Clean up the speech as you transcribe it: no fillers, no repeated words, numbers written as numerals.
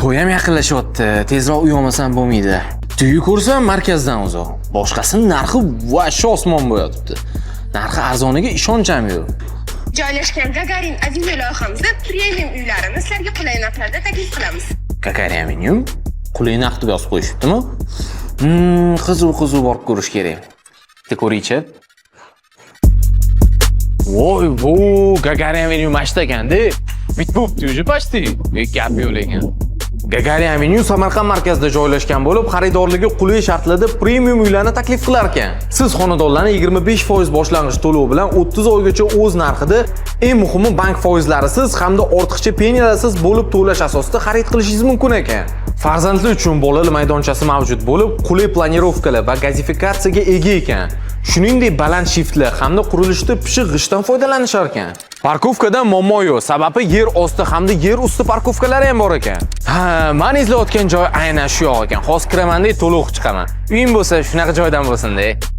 To'y ham yaqinlashyapti. Tezroq uy olmasam bo'lmaydi. Tuyi ko'rsam, markazdan uzoq. Boshqasini narxi вообще osmon bo'yotibdi. Narxi arzoniga ishonch ham yo'q. Joylashgan Gagarin Avenue loyihamizda premium uylarini sizlarga qulay narxlarda taklif qilamiz. Gagarin Avenue qulay narx deb yozib qo'yishibdimi? Qiziq, qiziq, borib ko'rish kerak. Bitta ko'ringchi. Voy, bu Gagarin Avenue mashta ekanda. Bitib bo'pti уже почти. Gap yo'q lekin. Gagarin Avenue Samarqand markazida joylashgan bo'lib, xaridorlarga qulay shartlarda premium uylarni taklif qilar ekan. Siz xonadonlarni 25% boshlang'ich to'lov bilan 30 oygacha o'z narxida, eng muhimi, bank foizlarisiz hamda ortiqcha penyalarsiz bo'lib to'lash asosida xarid qilishingiz mumkin ekan. Farzandlar uchun bolalar maydonchasi mavjud bo'lib, qulay планировка lar va gazifikatsiyaga ega ekan. Shuningdek, baland shiftlar hamda qurilishda pishiq g'ishtdan foydalanishar ekan. Парковка da muammo yo'q, sababi yer osti hamda yer usti парковка lari ham bor ekan. Ha, men izlayotgan joy aynan shu yoq ekan. Hozir kiraman-da, to'liq chiqaman. Uyim bo'lsa, shunaqa joydan bo'lsin-da.